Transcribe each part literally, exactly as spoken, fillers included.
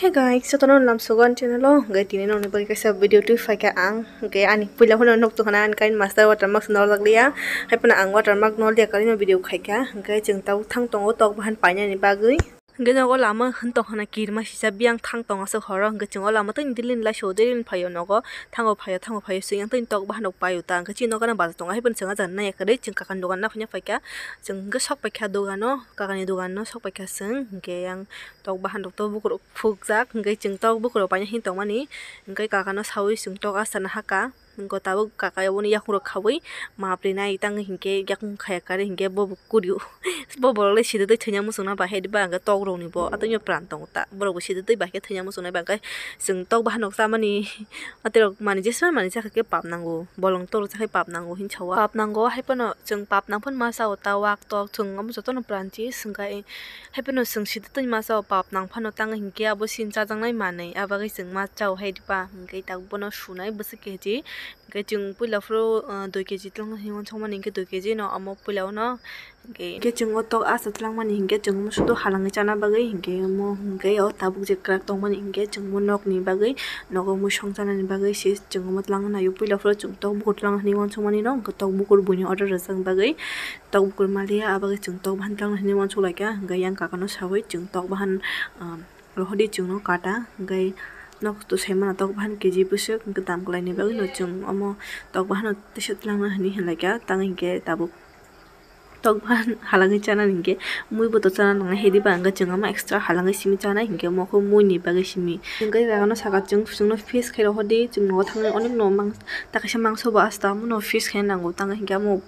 Hey guys, jotono lamsogo ani channel o, hwnkhe tini nokni bagwi kaisa video twi phaikha ang, hwnkhe ani puila phano nok tongkhana ani kain master watermark norjak liya, haiphano ang watermark norliya karino video khaikha, hwnkhe chwng tabuk thang tongo tok bahan painani bagwi. Hwnkhe nogo lama hwn tongkhana kirima sisa biyang thang tong aswk horo, hwnkhe chwng o lama tei daily ni laisio daily ni phaio nogo thango phaio thango phaio chwng yang tei tok bahan rok paio ta, hwnkhe chini nokar bazar tongo, haiphano chwng ah jaga naiya kwrwi chwng kakani dogan no phano phaikha, chwng hwnkhe sok paikha dogano, kakani dogan no sok paikha chwng, hwnkhe yang tok bahan rok to bukur phukjak, hwnkhe chwng tok bukur rok paina hin tongmani, hwnkhe kakano sawi chwng tok asana haka. Hwnkhe tabuk kaka oboni yakung rok khawi map rinai tang hinkhe yakung khaya kare hinkhe bo bo kurio. Bo borok le sida twi thwina muchungna bahai diba hwnkhe tok rok ni bo atwino pran tongo ta borok bo sida twi bahai khe thwina muchungnai ba hwnkhe chwng tok bahan rok chamani atwi rok mani jesma mani chakha khe pap nango bolong tok rok chakhe pap nango hinwi sao pap nango haiphano chwng pap nang phano ma sao ta wak tok chwng omo jotono pran chi swngkha. Haiphano chwng sida twi masa o pap nang phano tang hinkhe abo sin chajaknai manwi, abagwi chwng ma chao hai diba, hinkhe tabuk bono sunai bwswk kechi, hinkhe chwng puila phuru dui kechi twlangna hinwi uansukmani hinkhe dui kechi no omo puila o no, hinkhe chwng o tok asa twlangmani hinkhe chwng omo sudu halangwi chana bagwi hinkhe omo hinkhe o tabuk je kwrak tongmani hinkhe chwng omo nokni bagwi nogo mui song chanani bagwi se chwng omo twlangna naio, puila phuru chwng tok bukur twlangna hinwi uansukmani no, hinkhe tok bukur buini order rwjakni bagwi. Tok bukur maliya, abagwi chwng tok bahan twlangna hinwi uansuk laikha, hwnkhe yang kakano sawi chwng tok bahan, um, rohordi chwngno kata, hwnkhe nok to saimano tok bahan keji bwswk, hwnkhe dam kwlaini bagwino chwng omo tok bahano teisa twlangna hinwi hinlaikha, tang hinkhe tabuk tok bahan halangwi chanani hinkhe muibo to chana nangnai, hediba hwnkhe chwng omo extra halangwi simi chanai, hinkhe omo khe muini bagwi simi. Hwnkhe kakano saka chwng, chwngno face khai rohordi, chwng nogo thangwi onekno mang-, ta kaisa mangso bo asta omono face khaina nango, tang hinkhe omo.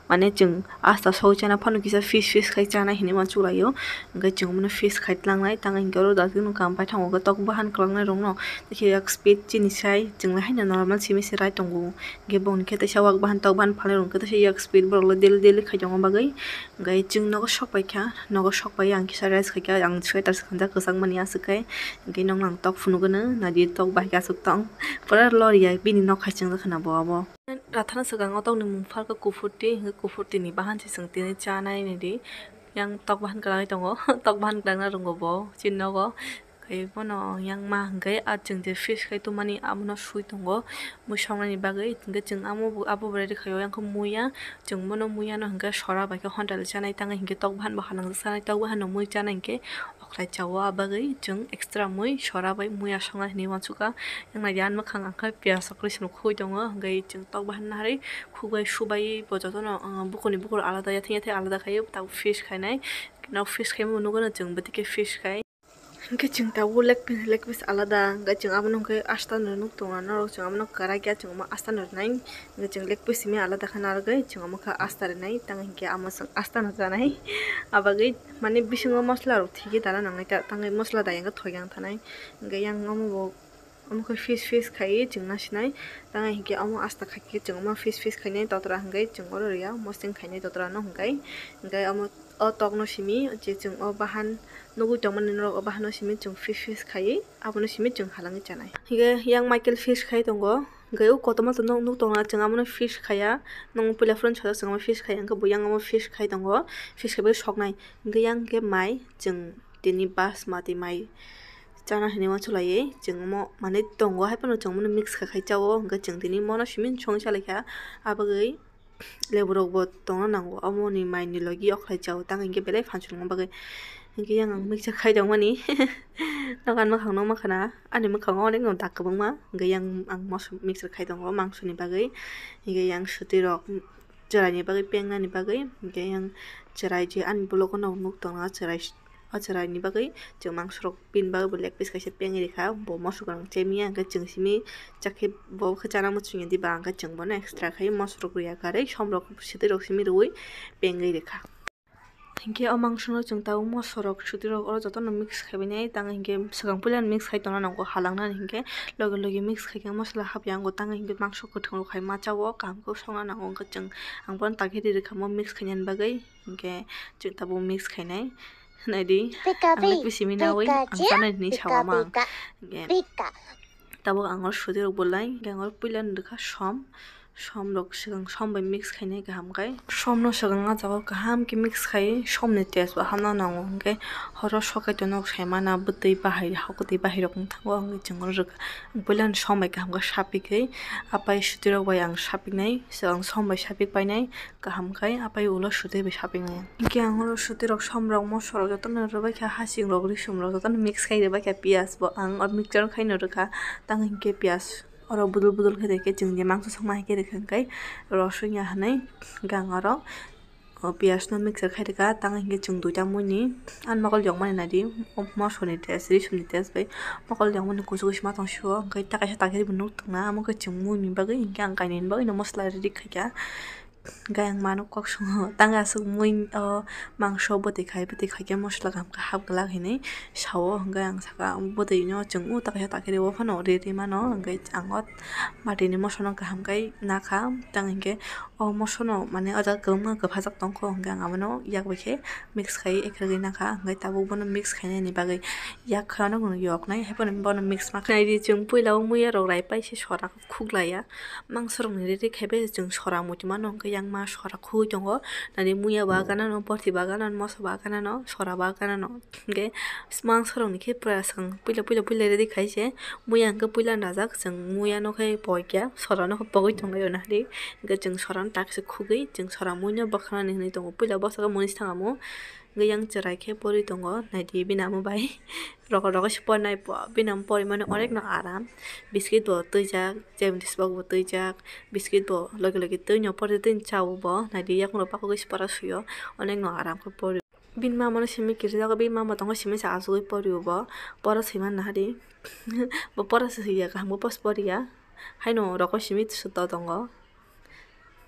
Mane chwng asta soi chana phano kisa face face khai chanai hinwi uansuk laio. Hwnkhe chwng omono face khai tlangnai, tang hinkhe oro dustbin o kam paithago hwnkhe tok bahan kwlangnai rokno. Tei khe yak speed chini sai chwng le haino normal simi se rai tongo. Hwnkhe boni khe teisa wak bahan tok bahan phalnai rok hwnkhe teisa yak speed borok le daily daily khai tongma bagwi. Hwnkhe chwng nogo sok paikha, nogo sok pai ang kisa rest khaikha, ang sweater swkang jak kwchangmani aswk khai. Hwnkhe nokno ang tok phunugwno, naidi tok bai khe aswk tong. Pura loriya bini nok hai chwngjak khwna bo abo. Rathana swkang o tokni mung phalkha kuphurti, hwnkhe kuphurtini bahan se chwng tini chanai nidi. Yang tok bahan kwlangwi tongo, tok bahan kwlangna rwngo bo chini nogo. Khai bono yang ma hwnkhe a chwng je face khai tongmani abono sui tongo mui songnani bagwi. Hwnkhe chwng amo bo, abo bo ready khaio, yang khe muiya, chwng bono muiya no hwnkhe sora bai khe honda le chanai tangwi hwnkhe tok bahan bo halangjak chanai, tok bahan no mui chanai hwnkhe. Okhlai chao, a bagwi chwng extra mui sora bai mui aswkna hinwi uansukha. Yang naidi ani mwkhang ang khe piyaj kwrwi se no khui tongo, hwnkhe chwng tok bahan nahari khuk bai su bai bo jotono, uh, bukurni bukur alada, yathai yathai alada khai tabuk face khainai. Nok face khaima nugo no chwng bwtwi khe face khai. Hwnkhe chwng tabuk leg piece, leg piece alada, hwnkhe chwng abono hwnkhe asta no nuk tongo norok, chwng abono kwrak ya, chwng omo asta no rwnai. Hwnkhe chwng leg piece simi alada khe narwgwi chwng omo khe asta rwnai, tang hinkhe amo chwng asta no chanai. Abagwi mane bisingo mosla rok thikhe dana nangnai ta, tangwi mosla dayang khe thoyang thanai. Hwnkhe yang omo bo omo khe face face khai chwng nasinai. Tang hinkhe omo asta khai khe chwng omo face face khainai totra hwnkhe chwng oro rwya, moseng khainai totra no hwnkhe. Hwnkhe omo o tokno simi je chwng o bahan nugwi tongmani norok o bahano simi chwng face face khaiwi abono simi chwng halangwi chanai. Hwnkhe yang Michael face khai tongo. Hwnkhe o kotorma tongo, nuk tongo, chwng abono face khaiya. Nwng puila phuru sajak chwng omo face khaiya, hwnkhe bo yang omo face khai tongo. Face khaibai soknai. Hwnkhe yang khe mai, chwng tini basmati mai chana hinwi uansuk laiwi. Chwng omo manwi tongo, haiphano chwng bono mix kha khai chao. Hwnkhe chwng tini mono simi songwi chalaikha. Abagwi lebu rok bo tongna nango, omo ni mai ni logi okhlai chao, tang hinkhe belai phan chwlwngna bagwi. Hinkhe yang ang mixture khai tongmani. Nokan mwkhang no makhana, ani mwkhango onek no dak kwbangma, hinkhe yang ang moso mixture khai tongo mangso ni bagwi. Hinkhe yang swtwi rok chwrai ni bagwi, pengnani bagwi, hinkhe yang chwrai je ani vlog o no nuk tongo, chwrai. O chwraini bagwi chwng mangsorok bini bagwi bo leg piece kaisa pengwi rikha, bo moso gwnang chemiya, hwnkhe chwng simi chakhe bo khe chana muchungya diba, hwnkhe chwng bono extra khai mosorok rwya karwi somrok swtwirok simi rwui pengwi rikha. Hinkhe o mangsono chwng tabuk mosorok swtwirok oro jotono mix khaibainai, tang hinkhe swkang puilano mix khai tongna nango, halangnani hinkhe logi logi mix khaikhe mosola hapya wngo, tang hinkhe mangso kwthwng rok hai ma chao, kaham khe songna nango, hwnkhe chwng ang bono takhe ri rwkha mo mix khainani bagwi. Hinkhe chwng tabuk mix khainai. Naidi, ang le pisimi nawi, ang chanai hinwi sawa ma ang. Hinkhe tabuk ang oro swtwi rok bolai, hinkhe ang oro puila ni rwkha som. Som rok swkang som bai mix khainai kaham khai. Som no swkang ah jaga o kaham khe mix khai, som ni taste bo hamna nango. Hwnkhe horo sokai tono saimana bwtwi bahai, hakutwi bahai rok wng thango, hwnkhe chwng oro rwkha. Ang puila no som bai kaham khe sapikwi, apai suti rok bai ang sapiknai, swkang som bai sapik painai kaham khai, apai ulo suti bai sapiknai. Hwnkhe ang oro suti rok, som rok, moso rok jotono rwbaikha, hasing rok, risum rok jotono mix khai rwbaikha, piyaj bo ang o mixture o khaino rwkha, tamo hinkhe piyaj. Oro budul budul khe rikhe chwng je mangso songma hai khe rikha hwnkhe rosoi ya hinwi gang oro o piyaj no mixture khai rikha, tamo hinkhe chwng duita muini ani mokol yokmani naidi o mosoni taste risumni taste bai mokol yokmani kuchuk se ma tong sio hwnkhe ta kaisa ta khe bo nuk tongna amo khe chwng muini bagwi hinkhe ang kainwini bagwino mosola ready khaikha. Hwnkhe ang mano kok songo, tang aswk mui o mangso bwtwi khai, bwtwi khai khe mosola kaham khe hap glak hinwi sao. Hwnkhe ang saka bwtwi no chwng o ta kaisa ta khe rw phano rw rw mano, hwnkhe ang o mati ni moso no kaham khai nakha. Tang hinkhe o moso no mane o jaga kwbangma kwphajak tongkho, hwnkhe ang abono yak bai khe mix khai ekrwgwi nakha, hwnkhe tabuk bono mix khainani bagwi yak khe ano yoknai, haiphano bono mix ma khnai di. Chwng puila o muiya rok rai paise sora khuklaiya. Mangsorokni riri khai bai chwng sora muitu mano, hwnkhe yang ma sora khugwi tongo. Nani muya ba ganano, borti ba ganano, moso ba ganano, sora ba ganano. Hwnkhe mangsorokni khe pura swkang puila, puila, puila riri khai se. Muya hwnkhe puila najak, chwng muya no khe pogikya, sora no khe pogwi tonglaio nahadi. Hwnkhe chwng sora no takse khugwi, chwng sora mui no bwkhanani hinwi tongo. Puila bwskango munis thangamo. Hwnkhe yang chwrai khe porwi tongo, naidi bini amo bai. Rokor rokor se pornai po, bini amo porwi mani onek no aram. Biscuit bo twijak, Chemdi sibok bo twijak, biscuit bo logi logi twi no porwi twi chao bo, naidi yakung rok pakugwi se pora suio, onek no aram khe porwi. Bini mama no simi kirijago, bini mama tongo simi se achugwi porwi bo, pora swiman nahadi. Bo pora se swiya kaham bo pos poriya, haino rokor simi se to tongo.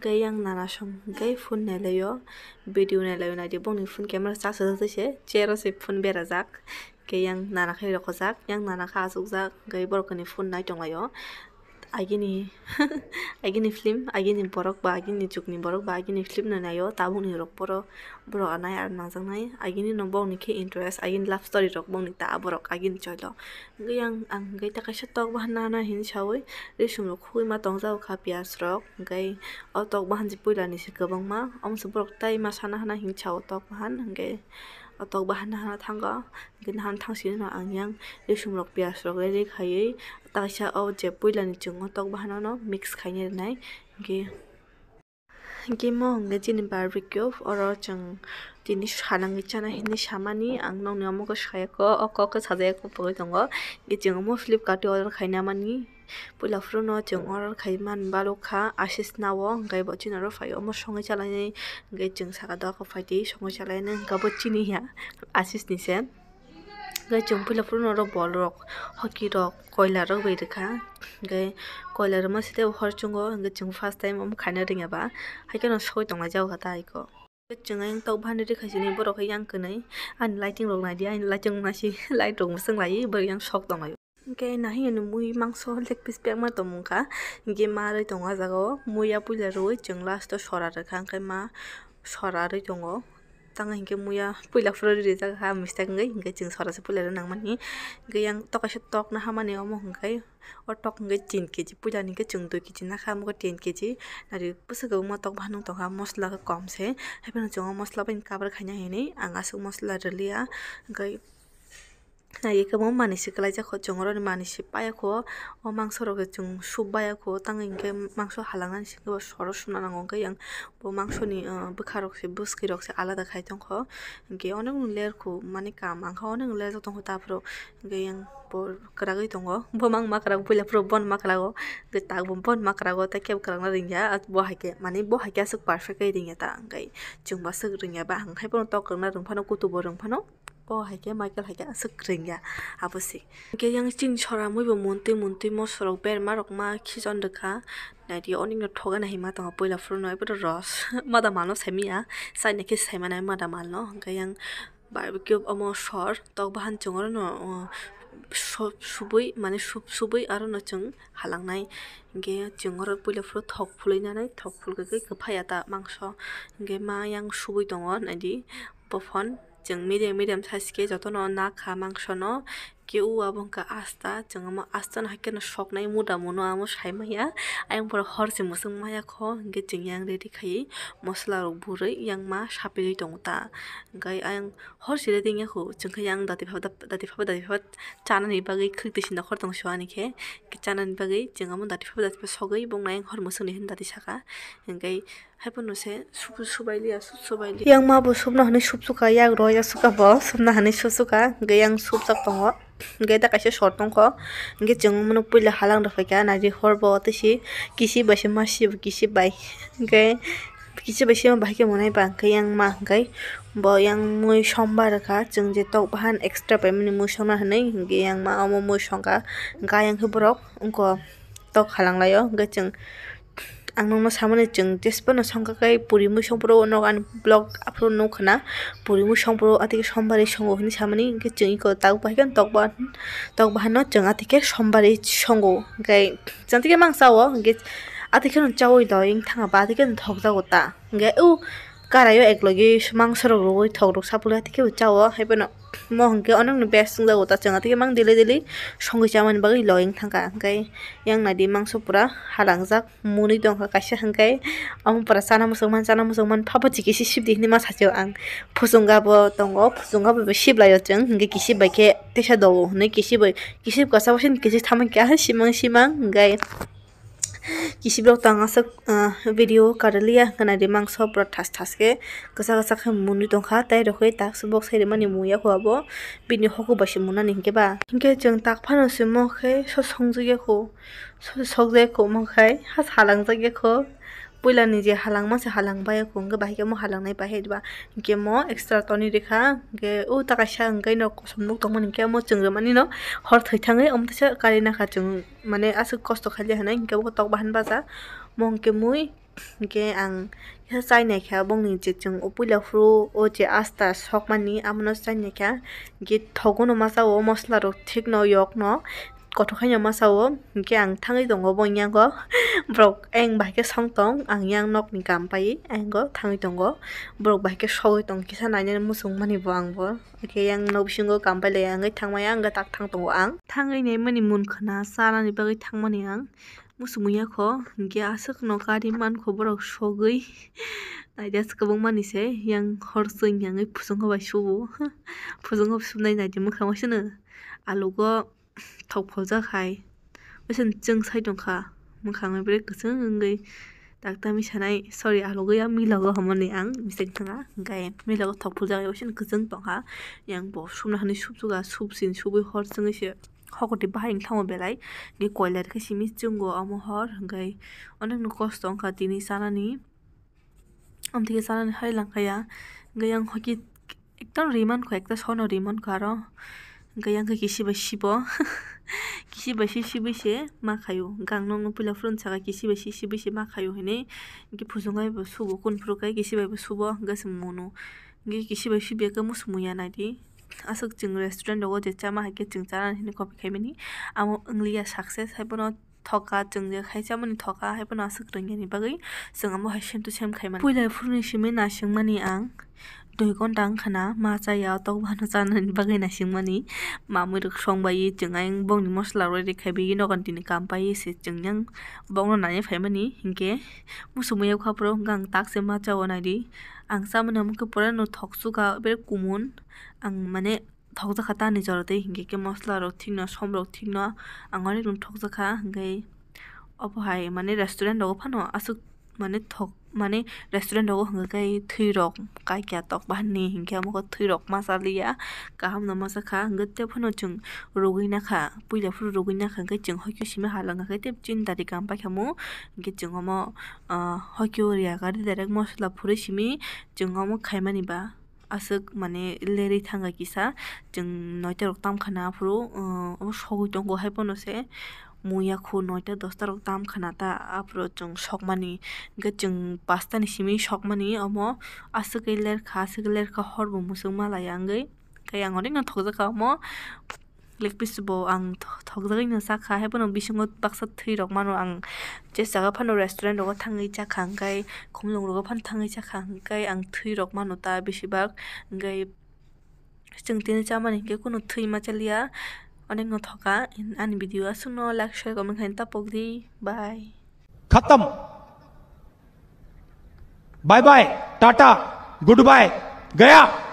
Hwnkhe yang nana song hwnkhe phone nailaio, video nailaio, naidi bongni phone camera charge rwjak twi se, chair o se phone berajak. Hwnkhe yang nana khe rokojak, yang nana khe achukjak, hwnkhe borokni phone nai tonglaio. Agini, agini film, agini borok ba, agini jugni borok ba, agini film no naio, tabukni rok poro, borok anai aro nangjaknai, agini no bongni khe interest, agini love story rok bongni ta borok agini choilo. Hwnkhe yang, ang hwnkhe ta kaisa tok bahan nana hinwi saui, risum rok khugwi ma tongjago kha, piyaj rok, hwnkhe o tok bahan je puila ni se kwbangma, omo se borok tai ma sana hana hinwi sao tok bahan, hwnkhe o tok bahan nana thango. Hwnkhe nahano thang sini no ang yang risum rok piyaj rok ready khaiwi, ta kaisa o je puila ni chwng o tok bahan no mix khainai rwnai. Hwnkhe, hwnkhe mo hwnkhe chini barbecue, oro chwng tini sanangwi chana hinwi samani, ang nokni omo khe sayakho, o kok khe sajayakho pogwi tongo. Hwnkhe chwng omo Flipkart o order khaina mani. Puila phuru no chwng order khai man balok kha, Ashish nao, hwnkhe bo chini oro phai omo songwi chalainai, hwnkhe chwng saka doga khe phaidi songwi chalainai, hwnkhe bo chini ya Ashish ni se. Hwnkhe chwng puila phuru no oro bol rok, hoki rok, koila rok bai rwkha, hwnkhe koila rwma site hor chwngo, hwnkhe chwng first time omo khaina rwngya ba, haikhe no sogwi tonglaijak kha ta aiko. Chwng ayang tok bhani rikha sini borok khe yang kwnwi. Ani lighting rok naidi, ani lighting rok naisi light rok mwswng lai borok yang sok tonglaio. Hwnkhe nahi ani mui mangso leg piece pekma tongmung kha. Hwnkhe ma rwi tongo ah jaga o. Muya puila rwi chwng last o sora rwkha, hwnkhe ma sora rwi tongo. Tamo hinkhe muya puila phuru rijak ha mistake wngwi, hwnkhe chwng sora se puila rw nangmani. Hwnkhe yang tok kaisa tok naha mani omo hwnkhe. O tok hwnkhe tin keji, puila ni hwnkhe chwng dui keji nakha, omo khe tin keji. Nari bwswk kwbangma tok bahan wng tongkha, mosla khe kom se. Haiphano chwng o mosla bai cover khaina hinwi ang aswk mosla rwliya. Hwnkhe nai kwbangma manwi se kwlaijak kho, chwng oro ni manwi se paiya kho. O mangso rok khe chwng soup baiya kho, tamo hinkhe mangso halangnani simi bo soro suna nango. Hwnkhe yang bo mangso ni, ah, bwkha rok se, bwskwi rok se alada khai tongkho. Hwnkhe onek no ler kho, mani kam ang kha onek no lerjak tongkho ta phuru. Hwnkhe yang bo kwragwi tongo, bo mang ma kwrag, puila phuru bono ma kwrago, hwnkhe tak bo bono ma kwrago, tei kebo kwragna rwngya, bo hai khe, mani bo hai khe aswk perfect khe rwngya ta, hwnkhe chwng bo aswk rwngya ba, ang hai bono tok kwrwngna rwng phano, kutu bo rwng phano, bo hai khe Michael hai khe aswk rwngya, abo se. Hwnkhe yang chini sora mui bo muntwi muntwi moso rok berma rok ma khichon rwkha, naidi onek no thogana hinma tongo, puila phuru no ebono ros, mada mal no saimanya, saina khe saimanai mada mal no, hwnkhe yang. Barbecue omo sor tok bahan chwng oro no, uh, so-, subui mane sub-, subui aro no chwng halangnai. Hinkhe chwng oro puila phuru thok phulwi nanai, thok phulkhe khe kwphai ya ta mangso. Hinkhe ma yang subui tongo naidi, bophon chwng medium, medium size khe jotono nakha mangso no. Hingke o abo hingke asta, chwng omo asta no hai kheno soknai muda muno amo sai maya. Ayang borok hor se mwswng maya kho, hingke chwng yang ready khaiwi mosola rok burui yang ma sapigwi tongo ta. Hingke ayang hor se ready wngya kho, chwng khe yang dati phaba, dati phaba, dati phaba chanani bagwi khwtwi si nokhor tong sio ani khe. Hingke chanani bagwi chwng omo dati phaba, dati phaba sogwi bongni ayang hor mwswngni hwn dati saka. Hingke Haiphano se sup-, subailiya, sup-, subailiya. Yang ma bo supna hwnwi supsuka, yak rw ya suka bo, supna hwnwi supsuka, hingke yang supjak tongo. Hingke da kaisa sor tongkho, hingke chwng mano puila halang rw phaikha, naidi hor bo tei si kisip bai se ma sibo, kisip bai. Hingke kisip bai se ma bahai khe monai ba, hingke yang ma hingke bo yang mui somba rwkha, chwng je tok bahan extra paimani mui somna hwnwi, hingke yang ma omo mui songkha, hingke ayang khe borok wngkho tok halang laio, hingke chwng Ang nokno samani chwng jesphano songkha khe puri mui songphuru nok ani vlog aphuru nukha na puri mui songphuru atike sombarwi songo hinwi samani hwnkhe chwng iko tabuk bahai kheno tok bahan tok bahan no chwng atike sombarwi songo hwnkhe chwng atike mang chao hwnkhe atike no chaui doi wng thangkha ba atike no thokjago ta hwnkhe o karaio eklogi mangso rok rwui thok rok sapulwi atike bo chao haiphano mo hwnkhe onokno best wngjago ta chwng atike mang daily daily songwi chamani bagwi loi wng thangkha hwnkhe yang naidi mangso pura halangjak. Mwnwi tongkha kaisa hwnkhe, omo pura chana muchungma, chana muchungma, phapha chikisi sibdi hinwi ma sachio ang. Phusungga bo tongo, phusungga bo siblai o chwng, hwnkhe kisip bai khe teisa do o hinwi kisip bai, kisip kwchao sini kisip tamo keha simang simang hwnkhe kisip rok tong aswk, ah, video karaliya hwnkhe naidi mangso pura thas thas khe kwchak kwchak khe mwnwi tongkha, tei rw khe taksubok sai rwmani muya kho abo bini hoku bai se mwnani hwnkhe ba. Hwnkhe chwng tak phano se mo khe so songjak ya kho. Sokjak kho omo khai ha salangjak ya kho. Puila ni je halangma se halang bai ya kho, hwnkhe bahai khe omo halangnai pai hai diba. Hwnkhe omo extra toni rikha, hwnkhe o ta kaisa hwnkhe nok kosom nuk tongmani hwnkhe omo chwng rwmani no hor thoi thangwi omo teisa kari nakha chwng mane aswk kosto khailiya hinwi hwnkhe obo tok bahan baja. Omo hwnkhe mui hwnkhe ang kisa chai naikha bongni je chwng o puila phuru o je asta sokmani abono chai naikha. Hwnkhe thogo no masa o mosola rok thik no yok no. Kothok haino masa o, hwnkhe ang thangwi tongo bo yango. Borok ayang bahai khe song tong, ang yang nokni kam pai, ayango thangwi tongo. Borok bahai khe sogwi tong kisa nainani muchung mani bo ang bo. Hwnkhe yang nok bisingo kam pai lai ya, hwnkhe thangmaya hwnkhe tak thang tongo ang. Thangwi naimani mun khna chanani bagwi thangmani ang. Muchung ya kho, hwnkhe aswk no gari mankho borok sogwi. Naidi aswk kwbangmani se, yang hor chwng yangwi phusungkha bai subo. Phusungkha subnai naidi mwkhang waisano. Alugo. Thok pholjak hai. Waisa chwng sai tongkha. Mwkhang bai bwrwi kwchwng wngwi taktami sanai, sorry, alogwi ya milogo hwnmani ang mistake thangkha. Hwnkhe milogo thok pholjak hai waisa kwchwng tongkha. Yang bo subna hwnwi subsuka, subsini subwi hor chwngwi se hokoti bahai wng thango belai. Hwnkhe koilar khe simi chwngo omo hor, hwnkhe onekno kosto wngkha tini chanani. Amtwi khe chanani hai langkha ya. Hwnkhe yang hoki ekdam ri mankha, ekta sono ri mankha aro. Hwnkhe yang khe kisi bai sibo. Kisi bai si sibui se ma khaio. Hwnkhe ang nokno puila phuru saka kisi bai si sibui se ma khaio hinwi. Hwnkhe phusung bai bo subo, kunu phuru khe kisi bai bo subo, hwnkhe se munu. Hwnkhe kisi bai si biyakhe musu muya naidi. Aswk chwng restaurant rogo je chama hai khe chwng chanani hinwi copy khaimani. Amo wngliya success, haiphano thoka, chwng je khai chamani thoka, haiphano aswk rwngya ni bagwi chwng amo hai same to same khaimani. Puila phuruni simi naisingmani ang dui ghonta wngkha na ma chaya, tok bahan chanani bagwi naisingmani. Mamwi rok song bai chwng ayang bongni mosola rok ready khaiwi nogon tini kam pai se chwng yang bongno naina phaimani hinkhe musu muya kha phuru hwnkhe ang tak se ma chao naidi. Ang chamani omo khe pura no thok sukha bere kumun ang mane thokjakha tamni jora tei hinkhe khe mosola rok thikno som rok thikno ang onek no thokjakha hinkhe obo hai mane restaurant rogo phano aswk mane thok mane restaurant rogo hinkhe khe thwi rok kaikya tok bahan ni hinkhe omo khe thwi rok ma chaliya kaham no ma chakha hinkhe tei phano chwng rugwi nakha puila phuru rugwi nakha hinkhe chwng hoikhe simi halanga khe tei chini dari kam paikha mu hinkhe chwng omo hoikhe o riya gari direct mosola phurwi simi chwng omo khaimani ba. Aswk mane lerwi thangkha kisa, chwng noita rok tamkha na aphuru, uh, omo sogwi tongo hai phano se muya khu noita dosta rok tamkha na ta aphuru chwng sokmani, hwnkhe chwng pasta ni simi sokmani omo aswk khe lerkha, aswk khe lerkha hor bo muchung ma laiya wngwi, tei ang onek no thokjakha omo. Leg piece bo ang tho-, thokjagwi no chakha, haiphano bisingo baksa thwi rok mano ang je jaga phano restaurant rogo thangwi chakha, hwnkhe khumlung rogo phano thangwi chakha, hwnkhe ang thwi rok mano ta bisi bak, hwnkhe chwng tini chamani hwnkhe kheno thwi ma chaliya, Onek no thoka, ani video aswkno like, share, comment khaina tapok di. Bye. Khatam. Bye bye, tata, goodbye, gaya.